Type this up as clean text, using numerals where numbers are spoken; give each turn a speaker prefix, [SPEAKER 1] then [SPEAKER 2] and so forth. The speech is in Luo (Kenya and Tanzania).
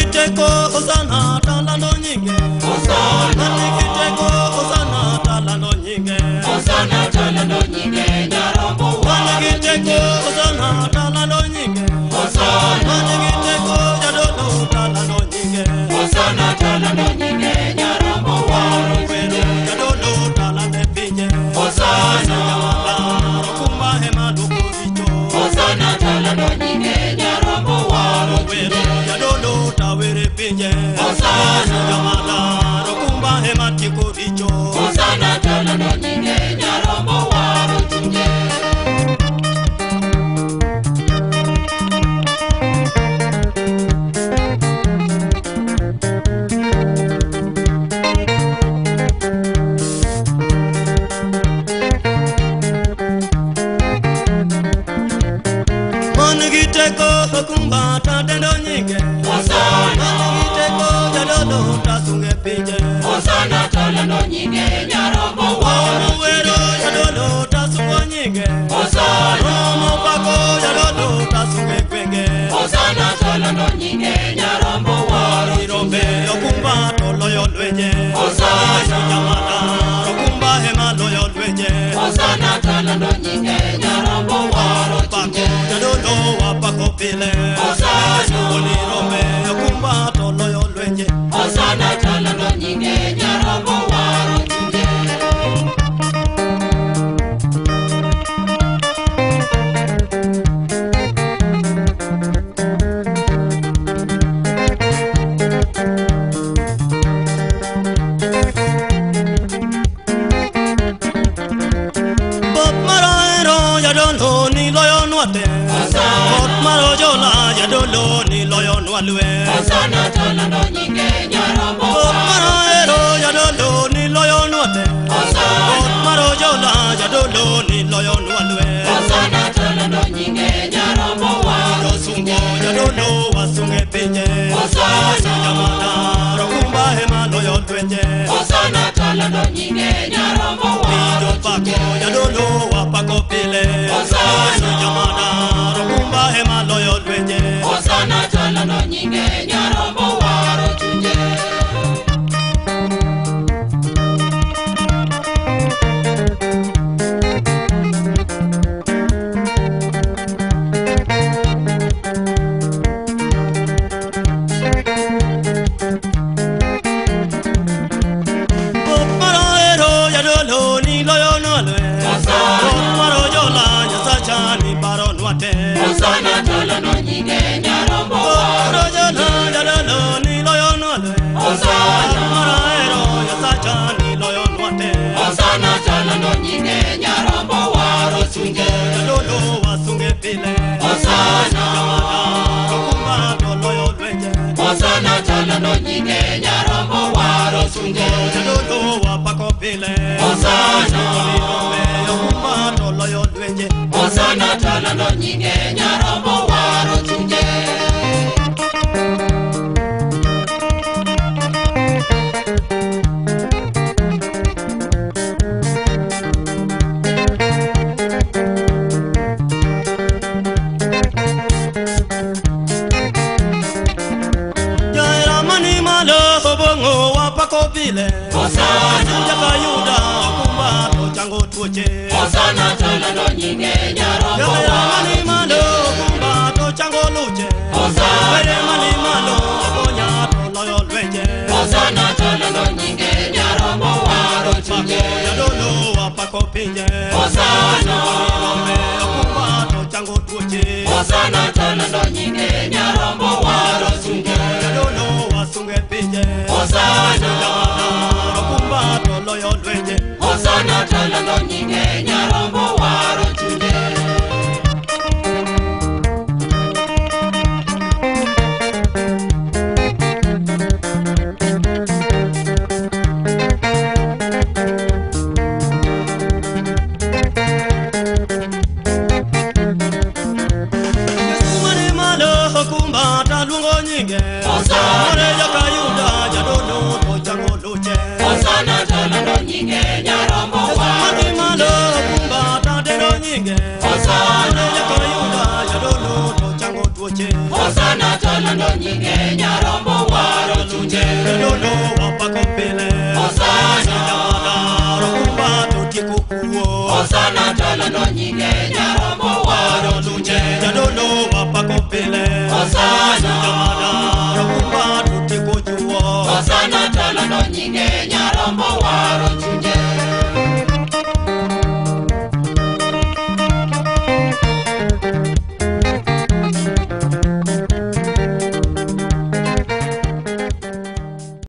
[SPEAKER 1] Hosanna talando nyinge, Hosanna nikiteko, Hosanna talando nyinge,
[SPEAKER 2] Hosanna talando nyinge, nyarombo
[SPEAKER 1] nikiteko, Hosanna talando nyinge,
[SPEAKER 2] Hosanna
[SPEAKER 1] nikiteko, jadolo talando nyinge,
[SPEAKER 2] Hosanna talando nyinge, nyarombo
[SPEAKER 1] wero jadolo talande pinje,
[SPEAKER 2] Hosanna
[SPEAKER 1] kumba hema dukuricho,
[SPEAKER 2] Hosanna talando nyinge, nyarombo
[SPEAKER 1] wero jadolo tawere pinje,
[SPEAKER 2] Hosanna
[SPEAKER 1] jamala rokumba hema tikuricho,
[SPEAKER 2] Hosanna talando nyinge, nyarombo waro chunje.
[SPEAKER 1] Manigiteko kumba tatendo nyinge,
[SPEAKER 2] Hosanna
[SPEAKER 1] manigiteko jadolo tasunge pinje,
[SPEAKER 2] Hosanna talando nyinge, nyarombo waro
[SPEAKER 1] wero jadolo tasungo nyinge,
[SPEAKER 2] Hosanna
[SPEAKER 1] romo pako jadolo tasunge kwenge,
[SPEAKER 2] Hosanna talando nyinge, nyarombo waro
[SPEAKER 1] irombe okumba toloyo lwenje,
[SPEAKER 2] Hosanna
[SPEAKER 1] jamala rokumba hema loyo lwenje,
[SPEAKER 2] Hosanna talando nyinge, nyarombo waro
[SPEAKER 1] pako jadolo wapako pile,
[SPEAKER 2] Hosanna
[SPEAKER 1] onirombe okumba toloyo lwenje,
[SPEAKER 2] Hosanna talando nyinge, nyarombo waro chunje.
[SPEAKER 1] Bot maro jadolo ni loyo nwate,
[SPEAKER 2] Hosanna
[SPEAKER 1] Bot maro jola jadolo ni loyo nwalwe,
[SPEAKER 2] Hosanna talando nyinge, nyarombo
[SPEAKER 1] Bot maro jadolo ni loyo nwate,
[SPEAKER 2] Hosanna
[SPEAKER 1] Bot maro jola jadolo ni loyo nwalwe,
[SPEAKER 2] Hosanna talando nyinge, nyarombo waro
[SPEAKER 1] Josungo jadolo wasunge pinje,
[SPEAKER 2] Hosanna
[SPEAKER 1] jamala rokumba hema loyo lwenje,
[SPEAKER 2] Hosanna talando nyinge, nyarombo waro
[SPEAKER 1] Pako jadolo wapako pile,
[SPEAKER 2] Hosanna
[SPEAKER 1] jamala rokumba hema loyo lwenje,
[SPEAKER 2] Hosanna talando nyinge, nyarombo waro chunje.
[SPEAKER 1] Bot maro ero jadolo ni loyo nwalwe,
[SPEAKER 2] Hosanna
[SPEAKER 1] Bot maro jola nyasacha ni paro nwate,
[SPEAKER 2] Hosanna talando nyinge, nyarombo
[SPEAKER 1] Bot
[SPEAKER 2] waro
[SPEAKER 1] maro jola jadolo ni loyo nwalwe,
[SPEAKER 2] Hosanna
[SPEAKER 1] Bot maro ero nyasacha ni loyo nwate,
[SPEAKER 2] Hosanna talando nyinge, nyarombo waro chunje.
[SPEAKER 1] Jadolo wasunge pile,
[SPEAKER 2] Hosanna
[SPEAKER 1] jamala rokumba to loyo lwenje,
[SPEAKER 2] Hosanna talando nyinge, nyarombo waro chunje.
[SPEAKER 1] Jadolo wapako pile,
[SPEAKER 2] Hosanna
[SPEAKER 1] onirombe okumba to loyo lwenje,
[SPEAKER 2] Hosanna talando nyinge, nyarombo waro chunje.
[SPEAKER 1] Jaera mani malo obongo wapako pile,
[SPEAKER 2] Hosanna
[SPEAKER 1] Jaka Yuda okumba to chango tuoche,
[SPEAKER 2] Hosanna talando nyinge, nyarombo
[SPEAKER 1] Jaera
[SPEAKER 2] waro
[SPEAKER 1] mani malo okumba to chango luche,
[SPEAKER 2] Hosanna
[SPEAKER 1] Were mani malo obonya to loyo lwenje,
[SPEAKER 2] Hosanna talando nyinge, nyarombo waro
[SPEAKER 1] Pako
[SPEAKER 2] chunje.
[SPEAKER 1] jadolo wapako pinje,
[SPEAKER 2] Hosanna
[SPEAKER 1] onirombe okumba to chango tuoche,
[SPEAKER 2] Hosanna talando nyinge, nyarombo waro chunje.
[SPEAKER 1] Jadolo wasunge pinje,
[SPEAKER 2] Hosanna
[SPEAKER 1] jamala okumba to loyo lwenje,
[SPEAKER 2] Hosanna talando nyinge, nyarombo waro chunje.
[SPEAKER 1] nyinge.
[SPEAKER 2] Hosana.
[SPEAKER 1] Jakoyuda jadolo to chango tuoche.
[SPEAKER 2] Hosana to lando nyinge.